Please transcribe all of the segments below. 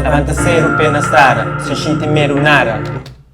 Labanta sedu pé na strada Sen xinti medu nada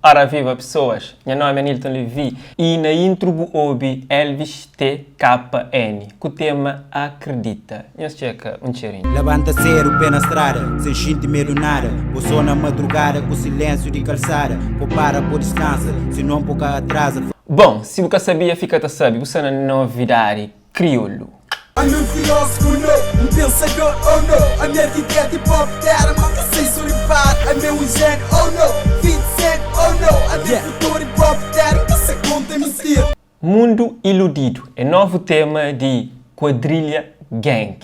Ora viva pesoas, nha nomi é Nilton Levy y na intro bu obi Elvis TKN ku tema Akredita. Nhos txeka un txerinhu. Labanta sedu pé na strada Sen xinti medu nada Bo so na madrugada Ku silensiu di kalsada Po para po diskansa Sinon po ka atraza. Bon, si bu ka sabia fika ta sabi, bu sta na novidadi kriolu. Ami um filósofo no, um pensador oh no Ami arquiteto hip hop terra ma ka sei so ripar Ami é um gênio oh no, 50 cent oh no Ami é futuro hip hop terra ka sa conta mentira. Mundu Iludidu é novu tema di Quadrilha Gang.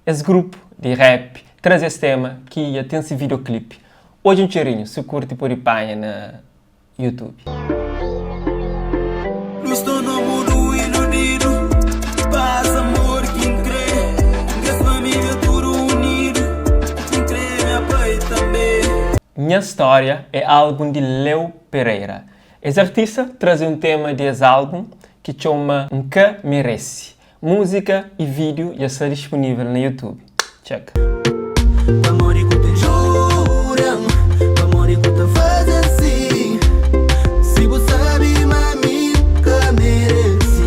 Es grupu di rap traze es tema ki dja ten se videoclip. Odja un txerinhu, si kurti pode panha na YouTube. Nu sta na mundu iludidu Paz, amor ki N kre Nhas família tudu unidu N kre nha pai tanbê. Nha Stória é álbum di Leo Pereira. Es artista traze un tema di es álbum ki txoma N Ka Merese. Múzika y vídiu dja sta dispunível na YouTube. Txeka. Pamodi ku ta jura-m? Pamodi ku ta faze asi? Si bu sabe ma mi N ka merese.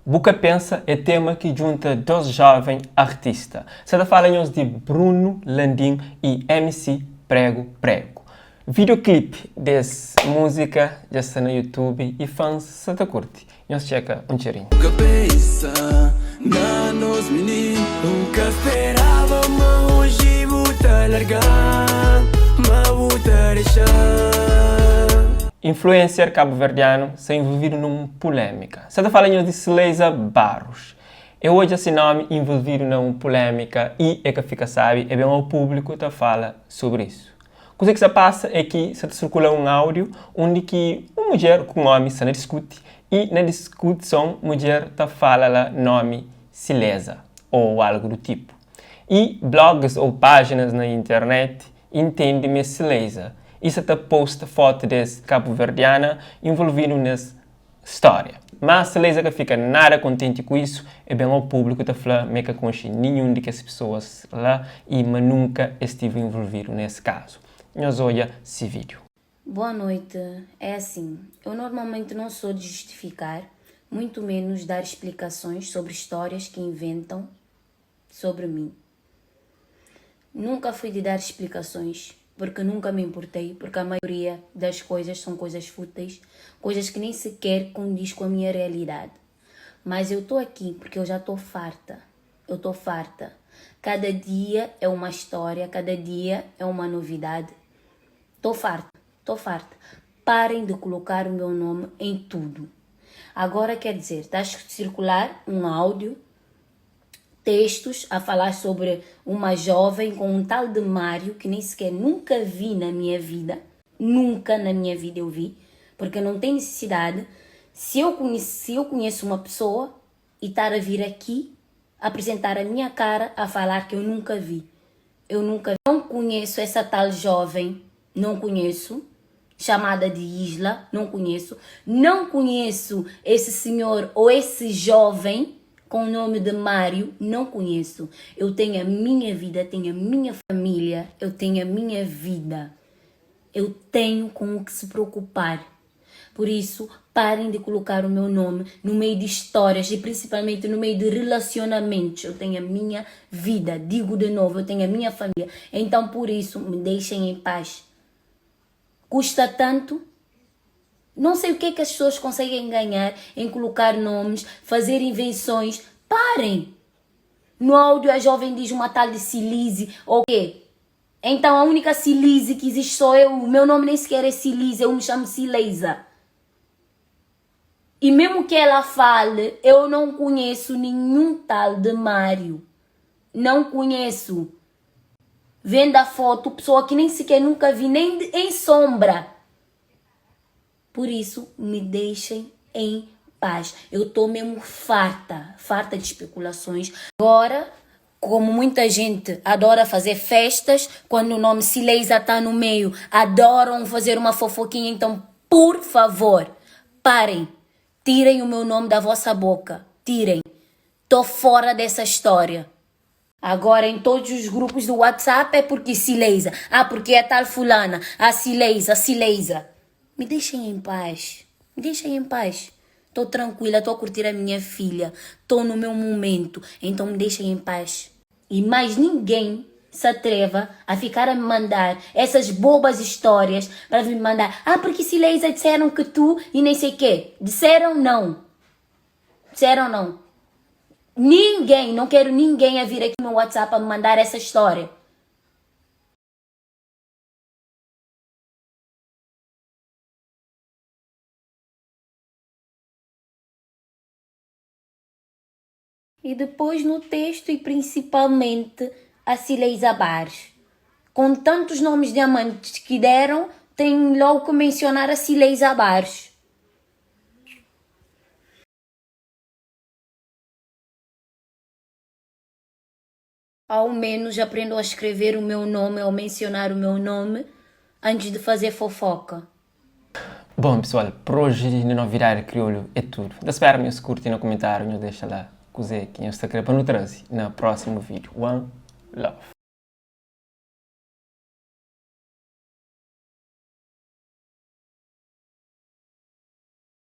Bu ka pensa é tema ki djunta dos joven artista. Sa ta fala nhos di Bruno Landim y MC Prego Prego. Videoclip des múzika dja sta na YouTube y fans sa ta kurti. Nhos txeka un txerinhu. Ka pensa na nos mininu. N ka speraba ma oji bu ta larga-m, ma bu ta dexa-m. Influencer kabuverdianu sta involvidu nun pulémika. Sa ta fala nhos di Sleiza Barros. E odja si nomi involvidu na un pulémika y e ka fika sabi, e ben ao públiku ta fala sobri isu. Kuzê ki sta pasa é ki sta ta sirkula un áudiu undi ki un mudjer ku un ómi sta na diskuti i na diskutison mudjer ta fala la nómi Sileza ô algu du tipu. I blogs ô pájinas na internet intende ma é Sileiza i sta ta posta fotu des kabuverdiana involvidu nes Stória. Má Sileiza ka fika nada kontenti ku isu, e ben ao públiku ta fla ma e ka konxe ninhun di kes pesoas la i ma nunka es stive involvidu na es kazu. Nhos odja si vídiu. Boa noite, é assim, eu normalmente não sou de justificar, muito menos dar explicações sobre histórias que inventam sobre mim. Nunca fui de dar explicações, porque nunca me importei, porque a maioria das coisas são coisas fúteis, coisas que nem sequer condiz com a minha realidade. Mas eu tô aqui porque eu já tô farta. Eu tô farta. Cada dia é uma história, cada dia é uma novidade. Tô farta, tô farta. Parem de colocar o meu nome em tudo. Agora quer dizer, está a circular um áudio textos a falar sobre uma jovem com um tal de Mário que nem sequer nunca vi na minha vida, nunca na minha vida eu vi, porque não tem necessidade. Se eu conheço, se eu conheço uma pessoa e estar a vir aqui apresentar a minha cara a falar que eu nunca vi. Eu nunca não conheço essa tal jovem, não conheço, chamada de Isla, não conheço. Não conheço esse senhor ou esse jovem com o nome de Mário, não conheço. Eu tenho a minha vida, tenho a minha família, eu tenho a minha vida. Eu tenho com o que se preocupar. Por isso, parem de colocar o meu nome no meio de histórias e principalmente no meio de relacionamentos. Eu tenho a minha vida, digo de novo, eu tenho a minha família. Então, por isso, me deixem em paz. Custa tanto? Não sei o que é que as pessoas conseguem ganhar em colocar nomes, fazer invenções. Parem! No áudio a jovem diz uma tal de Silise ou quê? Então a única Silise que existe sou eu. O meu nome nem sequer é Silise, eu me chamo Sileisa. E mesmo que ela fale, eu não conheço nenhum tal de Mário. Não conheço. Vendo a foto, pessoa que nem sequer nunca vi, nem de, em sombra. Por isso, me deixem em paz. Eu tô mesmo farta, farta de especulações. Agora, como muita gente adora fazer festas, quando o nome Sileisa tá no meio, adoram fazer uma fofoquinha. Então, por favor, parem. Tirem o meu nome da vossa boca. Tirem. Tô fora dessa história. Agora em todos os grupos do WhatsApp é porque Sileisa, ah porque é tal fulana, ah Sileisa, Sileisa. Me deixem em paz, me deixem em paz. Tô tranquila, tô a curtir a minha filha, tô no meu momento, então me deixem em paz. E mais ninguém se atreva a ficar a me mandar essas bobas histórias para me mandar, ah porque Sileisa disseram que tu e nem sei quê. Disseram não. Disseram não. Ninguém, não quero ninguém a vir aqui no meu WhatsApp a me mandar essa história. E depois no texto e principalmente a Sileisa Bares. Com tantos nomes de amantes que deram, tem logo que mencionar a Sileisa Bares. Ao menos aprendam a escrever o meu nome ou mencionar o meu nome antes de fazer fofoca. Bom pessoal, por hoje na Novidade Crioulo é tudo. Ta spera ma nhos curti na comentário nhos dexa lá kuzê ki nhos ta kre pa nu traze na próximo vídeo. One love.